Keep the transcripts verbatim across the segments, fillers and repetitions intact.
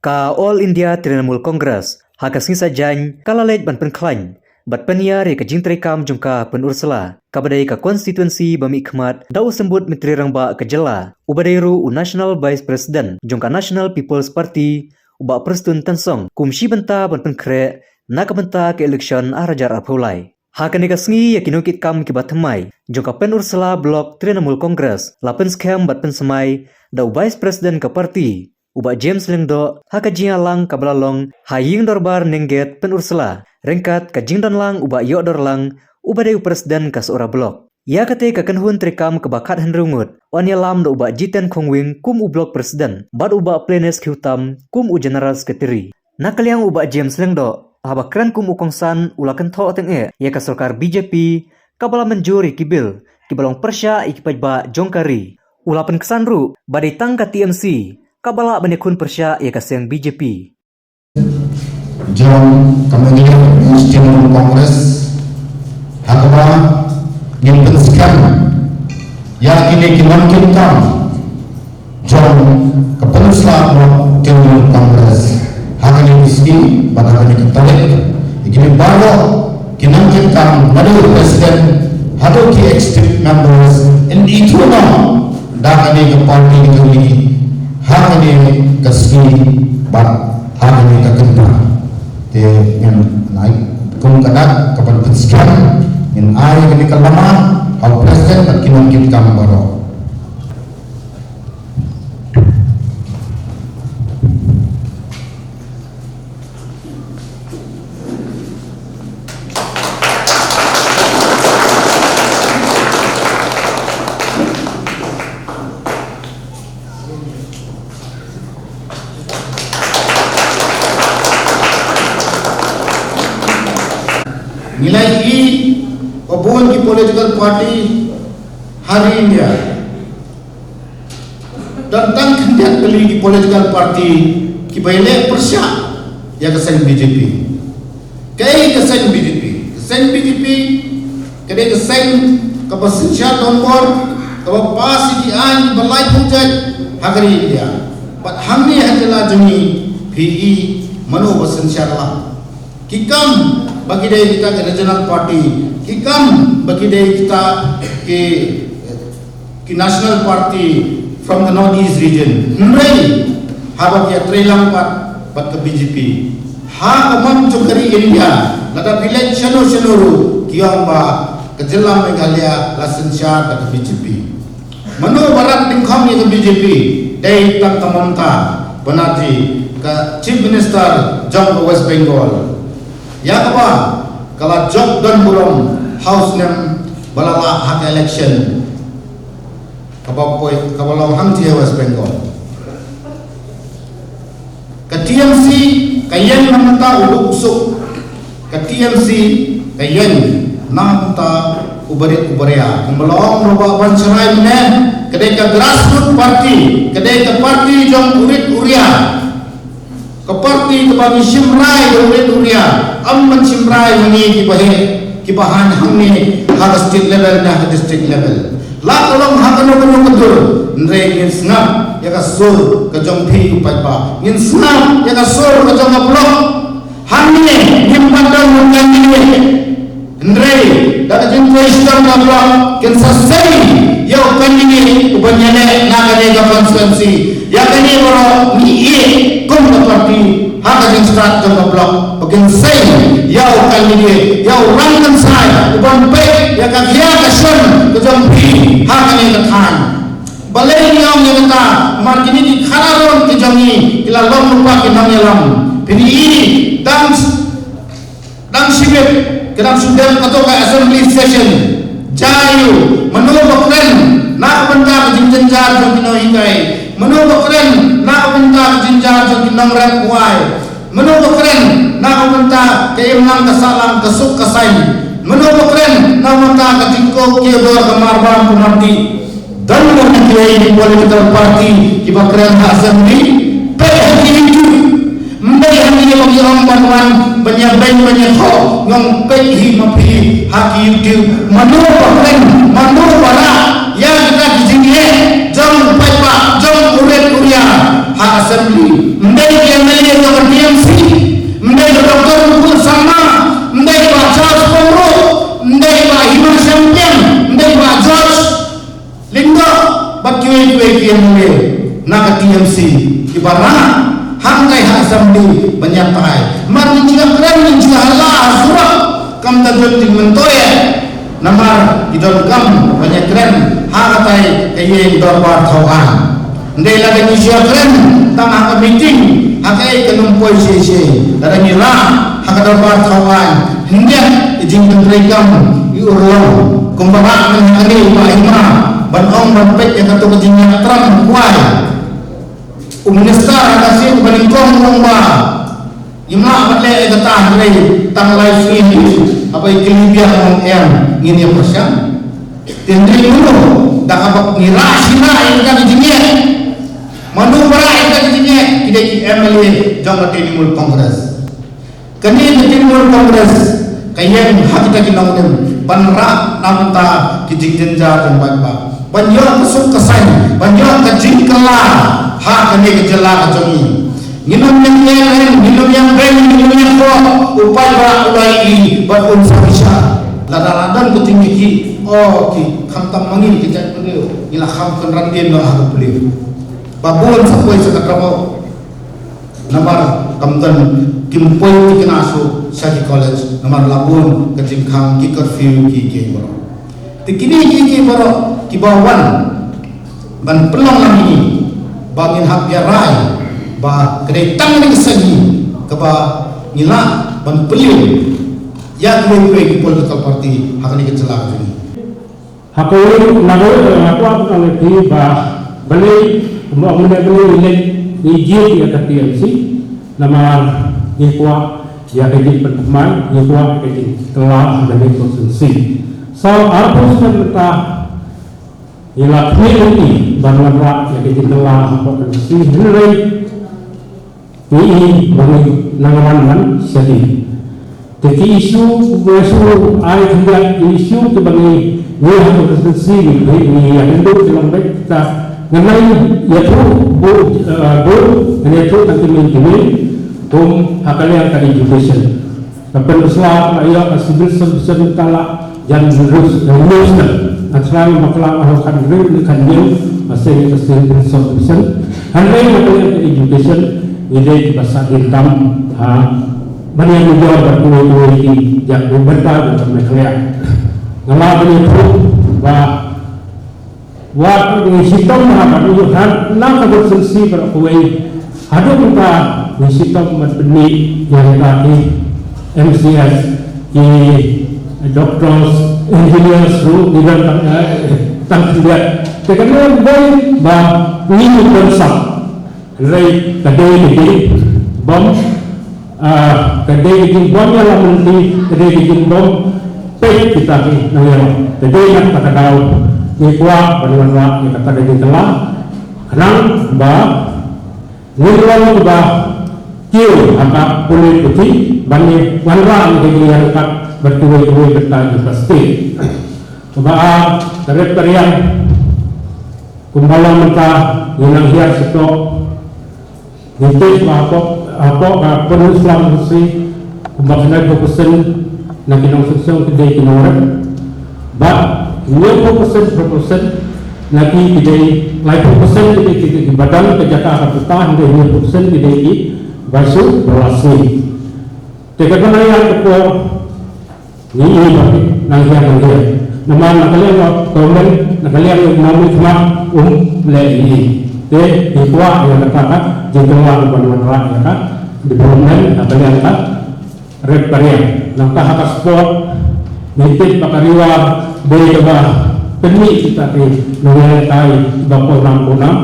Ka All India Trinamool Congress ha ka sngi Saitjaiñ ka la leit ban pynkhlaiñ bad pynïar ïa ka jingtreikam jong ka Pynursla, kaba dei ka constituency ba mihkhmat da u Symbud Myntri Rangbah ka jylla, uba dei ruh u National Vice President jong ka National People's Party, u Bah Prestone Tynsong, kum shi bynta ban pynkhreh na ka bynta ka election ar hajar arphew lai. Ha kane ka sngi, ïa ki nongkitkam kiba thymmai jong ka Pynursla Block Trinamool Congress la pynskhem bad pynsmai da u Vice President ka party, u Bah James Lyngdoh, ha ka jingïalang kaba la long ha Ïing Dorbar Nengget Pynursla, ryngkat ka jingdonlang u Bah Ïohdorlang, uba dei u President ka Sohra Block. Ïa kata ka kynhun treikam kaba khathynriew ngut yn ïalam da u Bah Jiten Khongwing kum u Block President bad u Bah Plenes Khiewtam kum u General Secretary. Na ka liang u Bah James Lyngdoh, haba kren kum u kongsan, u la kynthoh tyngeh ïa ka sorkar B J P kaba la mynjur ïa ki bill kiba long pyrshah ïa ki paidbah jong ka ri. U la pynksan ruh ba dei tang ka T M C kaba lah ban ïakhun pyrshah ïa ka seng B J P. Jong ka Meghalaya Student Congress, ha kaba ngin pynskhem ïa kine ki nongkitkam jong ka Pynursla Block Trinamool Congress ha kane ka sngi bad ha kane ka tarik. Ïa kine baroh ki nongkitkam, naduh president haduh ki executive members, yn ithuh noh da kane ka party ka jong ngi ha kane ka sngi bad ha kane ka kynta. Te ngin ai kum ka dak ka ban pynskhem, ngin ai kane ka lama ha u president bad ki nongkitkam baroh. Ngi la ïohi ba bun ki political party ha ri India, don tang khyndiat tylli ki political party kiba ïaleh pyrshah ïa ka seng B J P. Kaei ka seng B J P? Ka seng B J P ka dei ka seng kaba synshar donbor, kaba pass ïa ki aiñ kiba laiphew jait ha ka ri India. Bad hangne ha jylla jong ngi phi i mano ba synshar lang. Ki kam ba ki dei kita ki regional party, ki kam ba ki dei kita ki, ki national party from the North East region. Hynrei haba ki ïatreilang pat bad ka B J P ha ka mon jong ka ri India, lada phi leit shano shano ruh ki ong ba ka jylla Meghalaya la synshar da ka B J P. Mano ba rat dyngkhong ïa ka B J P? Dei tang ka Mamata Banerjee, ka Chief Minister jong ka West Bengal, ïa kaba ka la jop don burom ha u snem ba la lah ha ka election kaba poi, kaba long hangtei ha West Bengal. Ka T M C ka ïeng na ka bynta u duk u suk. Ka T M C ka ïeng na ka bynta u barit u baria. Kumba long ruh ba ban sharai mynne, ka dei ka grassroots party, ka dei ka party jong u rit u ria. Ka party kaba ngi shim rai da u rit u ria, ym ban shim rai ma ngi kiba heh, kiba haiñ hangne ha ka state level ne ha ka district level. La ka long ha kano kano ka dur, hynrei ngin sngap ïa ka sur ka jong phi u paidbah. Ngin sngap ïa ka sur ka jong ka block. Hangne ngim pat don u candidate, hynrei da ka jingtrei shitom ka block kin sa sei ïa u candidate uban ïaleh na kane ka constituency. Ïa kane baroh ngi ïeit kum ka party ha ka jingstad jong ka block ba kin sei ïa u candidate, ïa u rangbah kynsai uban peit ïa ka khia ka shon ka jong phi ha kane ka thaiñ. Balei ngi ong ïa kata? Namar kine ki khadar ki jong ngi ki la long lypa ki nongïalam. Phin ïohi dang, dang shibit ki dang shu dem kato ka assembly session. Jia aiu? Mano ba kren na ka bynta ka jingjynjar jong ki nonghikai? Mano ba kren na ka bynta ka jingjynjar jong ki nongrep wai? Mano ba kren na ka bynta ka imlang ka sahlang, ka suk ka saiñ? Mano ba kren na ka bynta ka jingkob kiew dor, ka marbam ka mardih? Don mo kiei ki political party kiba kren ha assembly? Peit ha ki YouTube. Ym dei hangne ba ngi ong ban wan ban ïabeiñ ban ïathoh, ngi ong peit hi ma phi ha ki YouTube. Mano ba kren, mano ba rah ïa kita ki jingeh jong u paidbah, jong u rit u ria ha assembly? Ym dei ki M L A M L A na ka T M C kiba rah hangtai ha assembly ban ïatai. Mar ngin shu kren, ngin shu hala ha surok, kam da don jingmyntoi. Namar ki donkam ban ïakren ha katai ka ïing dorbar thaw aiñ. Ym dei lada ngi shu ïakren tang ha ka meeting, ha kaei ka nongpoi shisha. Lada ngi rah ha ka dorbar thaw aiñ, hynrei i jingpyntreikam i urlong. Kumba rah mynta ha kane i Bah Hima ban ong ban peit ïa kato ka jingïatram kwai. U minister ha ka sien ba nyngkong u ong ba ngim lah ban leh ïa kata, hynrei tang lai sngi haba i kylli biang u ong em, ngin ïa pyrshang. Te hynrei mano da kaba ngi rah shi rah ïa kata ka jingeh? Mano ba rah ïa kata ka jingeh? Ki dei ki M L A jong ka Trinamool Congress. Kane ka Trinamool Congress ka ïeng ha kita ki nongrim ban rah na ka bynta ki jingjynjar jong paidbah, ban ïoh ka suk ka saiñ, ban ïoh ka jingkylla ha kane ka jylla ka jong ngi. Ngin ym ïeng ïeng, ngin ym ïeng beiñ, ngin ym ïeng khoh, u paidbah u la ïohi bad un sa bishar. Lada la don ka jingïakhih, o ki, khamtam ma ngi ki jaitbynriew, ngi la kham kynran dien noh ha ka pule. Ba bun sa poi sa ka kaba Namar kam don, kim poi thikna shuh sha ki college namar la bun ka jingkhang, ki curfew, ki, ki baroh. Te kine ki, ki baroh kiba wan ban pynlong lang ïa ngi ba ngin hap ïa rai ba ka dei tang kane ka sngi kaba ngi lah ban pynlong ïa kiwei kiwei ki political party ha kane ka jylla ka jong ngi. Ha kawei na kawei ka, nga kwah ban ong ïa phi ba balei, kumba ong mynne, balei ngi leit ngi jied ïa ka T M C, namar ngi kwah ïa ka jingpynthymmai, ngi kwah ïa ka jingkylla ha kane ka constituency. So arphew snem mynta ngi la khmih lynti ban wanrah ïa ka jingkylla hapoh ka constituency, hynrei Ngi i ba ngi nang wan ban shati. Te ki issue, ki issue ai khyndiat, ki issue kiba ngi, ngi ha ka constituency ngi, ngi ïa kynduh ki long beit, ta ngan ïathuh bun, eh, bun, ngan ïathuh tang ki mei ki mei, kum ha ka liang ka education. Ka pynbsla ka ïa ka civil service ka la jan rus, eh, rus ka. Nga trai ma ka la ka kan rus ni kan ïa ka sing ka civil service. Hynrei ma ka ïa ka education, ngi dei kiba sa dien tam, ha, ban ïa ngi jor ba tu tu ki jak u bynta ba me khleh. Nga la ban ïathuh ba Wat ngi shitom ha, bad ngi ïoh na ka constituency baroh kawei. Haduh mynta ngi shitom ban pynmih ïa kita ki M C S, ki doctors, engineers ruh ngi don tang, eh, tang khyndiat. Te kane dei ba ngi don sap. Hynrei ka dei ka jingbym, ah, ka dei ka jingbym ïalam lynti, ka dei ka jingbym peit kita ki nongïalam. Te dei na kata ka daw ngi kwah ban wanrah ïa kata ka jingkylla. Khnang ba ngin long kiba kiew ha ka pule puthi ban wanrah ïa ka jingïaryngkat bad kiwei kiwei bynta jong ka state. Kaba ar, ka rit ka riang. Kumba long mynta ngi nang hiar sha tok. Ngi tip ba hapoh, hapoh ka Peninsula Constituency kumba khyndai phew percent na ki nongshong shnong ki dei ki nongrep. Bad hynñiew phew percent, phew percent na ki ki dei, laiphew percent ki dei ki, ki, kiba don ka jaka ka pyrta, hynrei hynñiew phew percent ki dei kiba shu ba la sngi. Te kaba nang ïa ka por Ngi i ba nang hiar nang hiar. Namar na ka liang ka government, na ka liang ka economic khmat um leh i. Te ngi kwah ïa kata ka jingkylla ban wanrah ïa ka development na ka liang ka rit ka riang. Nangta ha ka sport ngi tip ba ka Ri War dei kaba pynmih kita ki nongïalehkai ba pawnam pawnam.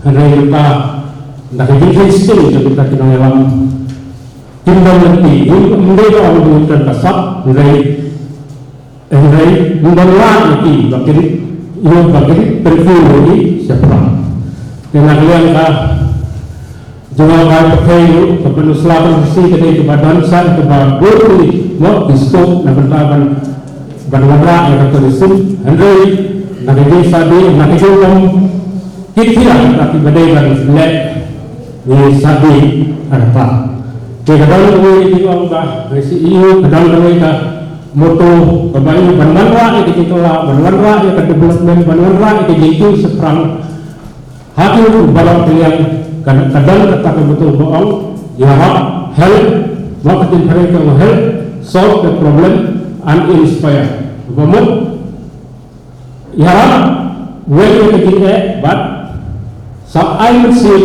Hynrei nangta na ka jingkheiñ sting jong kita ki nongïalam Kim don lynti, ym dei ba ong ym don ka sap, hynrei, hynrei ym don lad lynti ba kin, ïoh ba kin pynkhih lynti shaphrang. Te na ka liang ka jong ka pyrthei ruh, ka Peninsula Constituency ka dei kaba don sa kaba bun ki, mo, ki scope na bynta ban, ban wanrah ïa ka tourism, hynrei na ka jingshadi, na ka jingong, Ki khia kata kiba dei ban leh ngi shadi ha kata. Te ka don kawei ka jingong ba ngi C E O, ka don kawei ka motto kaba ïa ban wanrah ïa ka jingkylla, ban wanrah ïa ka development, ban wanrah ïa ka jingkiew shaphrang. Ha ki balang pilihan kan kadang kata ka betul bohong, ïarap, help, wa katin pare ka help, solve the problem and inspire. Bamut, ïarap, wel ka jingeh, but sa ai mynsiem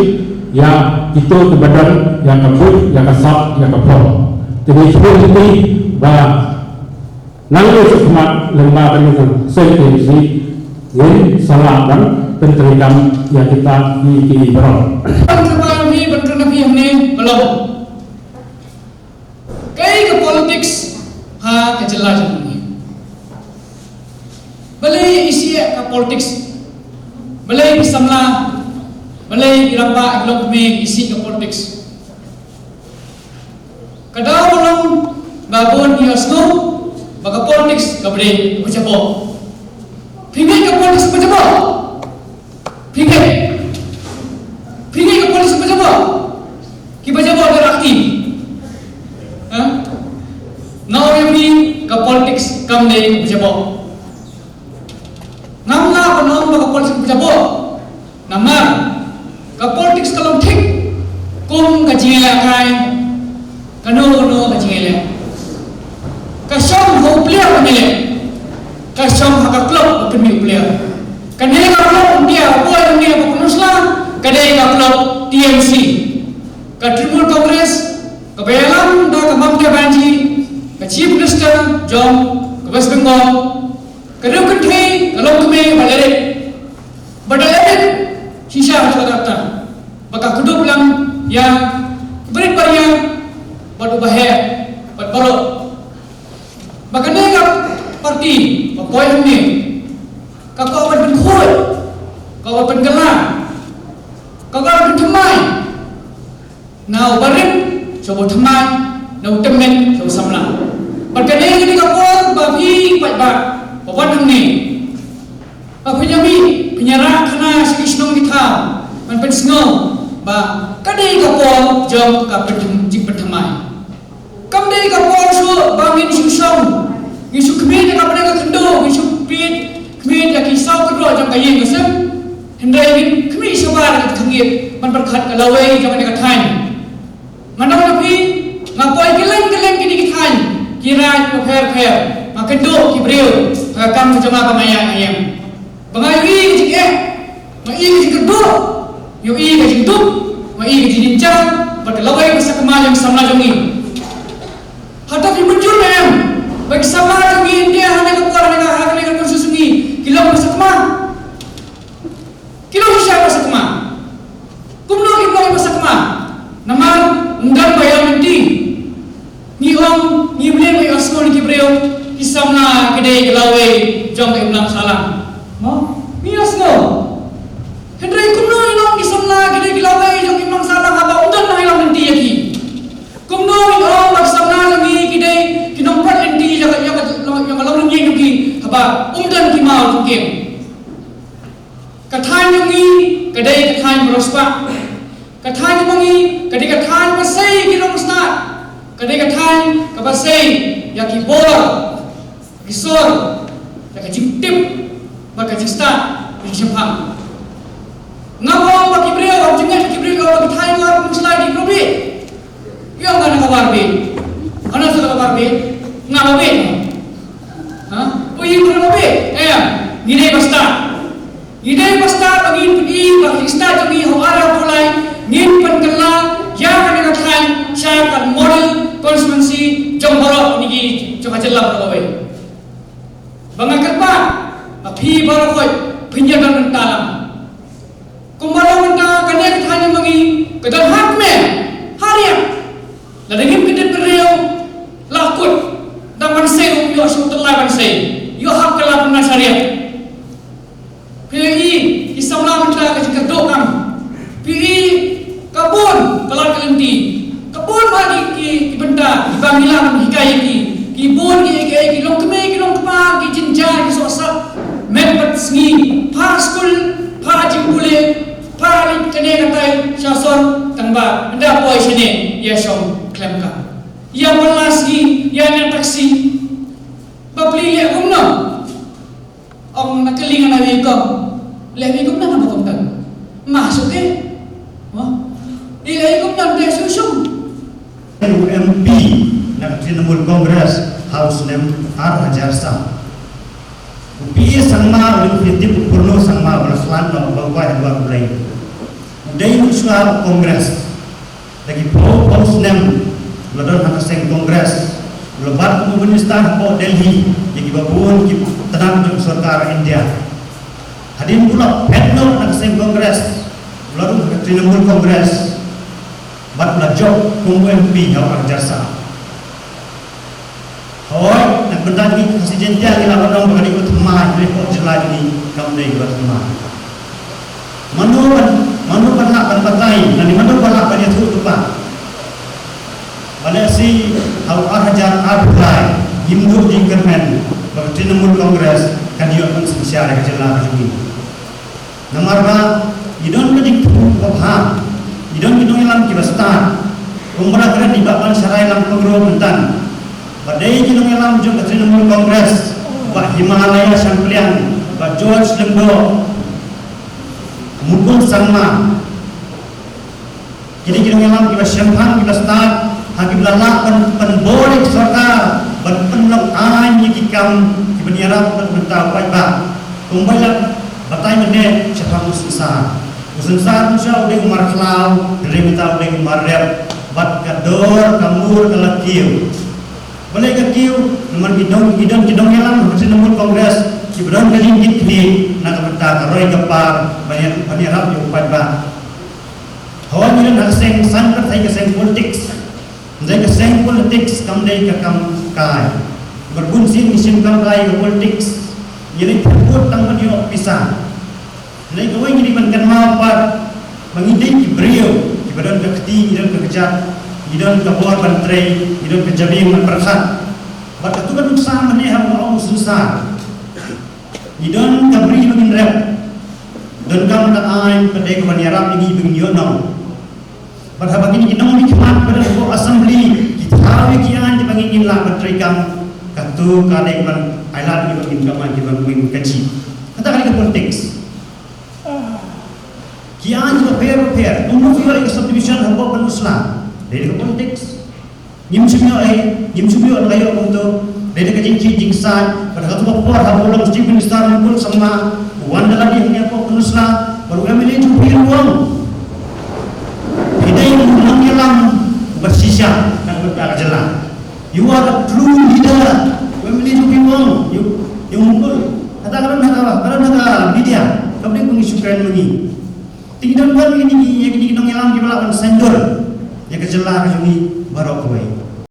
ïa kito ki badan, ïa ka buit, ïa ka sap, ïa ka por. Te ngi shu ba Nang ïa sngewthuh lyngba kane ka sentence, ngin sa lah ban pyntreikam ïa kita ki, ki baroh. Ban kyrpad ïa phi, ban kyrpad ïa phi hangne, balong. Kaei ka politics ha ka jylla jong ngi? Balei isih ka politics? Balei ki samla? Balei ki rangbah, ki longkmie isih ka politics? Ka daw ba long ba bun ïa sngew ba ka politics ka bri ba jaboh. Phi ngeit ka politics ba jaboh? Phi ngeit? Phi ngeit ka politics ba jaboh? Ki ba jaboh ka rakti. Ha? Nga ong ïa phi ka politics kam dei ba jaboh. Ngam lah ban ong ba ka politics ka jaboh. Namar ka politics ka long thik kum ka jingïalehkai kano kano ka jingïaleh. Ka shong ha u player ba ïaleh. Ka shong ha ka club ba pynmih u player. Kane ka club India ba poi hangne ba kynnoh sla ka dei ka club T M C. Ka Trinamool Congress kaba ïalam da ka Mamata Banerjee, ka Chief Minister jong ka West Bengal, ka riew kynthei ka longkmie ba la rit, ba da la rit shisha ha kata kata, ba ka kdup lang ïa ki barit baria bad u baheh bad baroh. Ba kane ka party ba poi hangne ka kwah ban pynkhuid, ka kwah ban pynkylla, ka kwah ban pynthymmai. Na u barit sha u thymmai, na u tymmen sha u samla. Bad kane ka dei ka por ba phi paidbah ba wan hangne, ba phin ïa mih, phin ïa rah khana sha ki shnong ki thaw ban pynsngew ba ka dei ka por jong ka pynthymmai, jingpynthymmai. Kam dei ka por shuh ba ngin shu shong, ngin shu khmih ïa ka bneng ka khyndew, ngin shu peit khmih ïa ki saw kynroh jong ka ïing ka sem. Hynrei ngin khmih shabar ïa ka jingkhangit ban pyrkhat ka lawei jong kane ka thaiñ. Nga ong ïa phi, nga poi kylleng kylleng kine ki thaiñ, ki raid bapher bapher, nga kynduh ki briew ha ka kam ka jong nga ba nga ïaid nga ïeng. Ba nga ïohi ka jingeh, nga ïohi ka jingkyrduh, nga ïohi ka jingduk, nga ïohi ka jingjynjar bad ka lawei ka sakma jong ki samla jong ngi. Hato phi mynjur ne em ba ki samla jong ngi India ha kane ka por, ha kane ka, ha kane ka constituency jong ngi ki long ba sakma? Ki long shisha ba sakma. Kumno kim long ba sakma? Namar ym don ba ïa lynti. Ngi ong, ngi mlien ba ïohsngew na ki briew, ki samla ki dei ki lawei jong ka imlang sahlang. Mo? Ngi ïohsngew. Hynrei kumno ngi ong ki samla ki dei ki lawei jong ka imlang sahlang haba ym don ba ïa lynti ïa ki? Kumno ngi ong ba ki samla jong ngi ki dei ki nongpynlynti ïa ka, ïa ka, ïa ka longrynieng jong ki haba ym don ki maw jong ki? Ka thaiñ jong ngi ka dei ka thaiñ ba riewspah. Ka thaiñ jong ngi ka dei ka thaiñ ba sei ki rong stad. Ka dei ka thaiñ kaba sei ïa ki bor, ki sor, ïa ka jingtip bad ka jingstad, ka jingshemphang. Ngam ong ba ki briew, ngam jingngeit ba ki briew, ba ki thaiñ, ba ki muslai ki probi. Ïa nga na ka war bit. Nga na ka war bit. Nga ba bit. Ha? Ui, nga ba bit. Eh, ngi dei ba stad. Ngi dei ba stad ba ngin pyni ba ki stad jong ngi ha u ar hajar arphew lai ngin pynkylla ïa kane ka thaiñ sha ka model constituency jong baroh kine ki jong ka jylla baroh kawei. Ba nga kyrpad ba phi baroh khoit phin ïa don bynta lang. Kumba long mynta kane ka thaiñ jong ngi ka don ha kmie, ha riat. Lada ngim kyndit briew la kut, dang ban sei ruh ïoh shu tyllai ban sei, ïoh hap kylla pynna sha riat. Phi ïohi ki samla mynta ka jingkyrduh kam. Phi ïohi ka bun ka lad ka lynti. Ka bun bha ki, ki, ki bynta kiba ngi lah ban hikai ïa ki. Ki bun ki, ki, ki longkmie, ki longkpa, ki jynjar, ki sohsat met bad sngi, phah skul, phah jingpule, phah leit kane katai sha sor, tang ba ynda poi shane ïa shong khlem kam. Ïa pynlong sngi, ïa ñiah taxi. Bapli leh kumno? Ong na kylli nga na wi kong. Leh wi kumno na ba kong tang. Masuk ke? Wah. Ila ikum nam te susung. U M P na ka Trinamool Congress ha u snem ar hajar saw. U P A Sangma u dei u Purno Sangma u la khlad noh ba u kwai ha dwar U Blei. U dei u shuwa u Congress. Da ki phew phew snem u la don ha ka seng Congress. U la bat kum u minister hapoh Delhi ïa kiba bun ki tnat jong sorkar India. Hadien ba u la phet noh na ka seng Congress, u la rung ha ka Trinamool Congress bad u la jop kum u M P ha u ar hajar saw. Hooid, na ka bynta jong ngi Khasi Jaiñtia ngi lah ban ong ba ka dei ka thymmai, hynrei hapoh jylla jong ngi kam dei ka thymmai. Mano ban, mano ban lah ban batai, lane mano ban lah ban ïathuh lypa. Balei shi ha u ar hajar arphew lai ngim duh jingkyrmen ba ka Trinamool Congress kan ïoh ban synshar ïa ka jylla ka jong ngi. Namar ba ngi don ka jingthmu kaba bha, ngi don ki nongïalam kiba stad. Kumba la kren i Bah Bansharai Lyngdoh mynta, ba dei ki nongïalam jong ka Trinamool Congress, Bah Himalaya Shangpliang, Bah George Lyngdoh, Mukul Sangma. Kine ki nongïalam kiba shemphang, kiba stad, ha kiba la lah ban pynbor ïa ka sorkar ban pynlong aiñ ïa ki kam kiban ïarap na ka bynta u paidbah. Kumba la batai mynne shaphang u synsar. U synsar mynshwa u dei u markhlaw, hynrei mynta u dei u marrep, bad ka dor ka mur ka la kiew. Balei ka kiew? Namar ngi don, ngi don ki nongïalam ha ka Trinamool Congress kiba don ka jingkitkhlieh na ka bynta ka roi ka par ban ïa, ban ïarap ïa u paidbah. Hooid, ngi don ha ka seng, seng pyrthei, ka seng politics. Hynrei ka seng politics kam dei ka kam kai. Bad bun sien ngi shim kam kai ka politics. Ngi leit pyrkhat tang ban ïoh pisa. Hynrei kawei ngi dei ban kynmaw pat ba ngi dei ki briew kiba don ka kti, ngi don ka kjat, ngi don ka bor ban trei, ngi don ka jabieng ban pyrkhat. Bad katu ka nuksa mynne haba nga ong u synsar. Ngi don ka bri ba ngin rep. Donkam ka aiñ pat dei kaban ïarap ïa ngi ba ngin ïoh nong. Bad haba kine ki nongmihkhmat ba don hapoh Assembly ki thaw ïa ki aiñ kiba ngin, ngin lah ban treikam, katu ka dei kaban ailad ïa ngi ba ngin kamai kiba ngin kajih. Kata ka dei ka politics. Ki aiñ kiba pher ba pher, kumno phi ïoh ïa ka subdivision hapoh Pynursla. Dei da ka politics. Ngim shym ïoh ei, ngim shym ïoh, la ka ïoh kumto. Dei da ka jingkit jingsaid. Bad ha katu ka por haba u long Chief Minister u Mukul Sangma, u wan da lade hangne hapoh Pynursla, bad u M L A jong phi ruh u ong, phi dei u nongïalam uba shisha na ka bynta ka jylla. You are a true leader. U M L A jong phi u ong, ïa u, ïa u Mukul. Kata ka don ha ka, ka don ha ka media. Kam dei ba ngi shu kren ma ngi. Te ngi don pat ïa kine ki, ïa kine ki nongïalam kiba lah ban saiñdur ïa ka jylla ka jong ngi baroh kawei.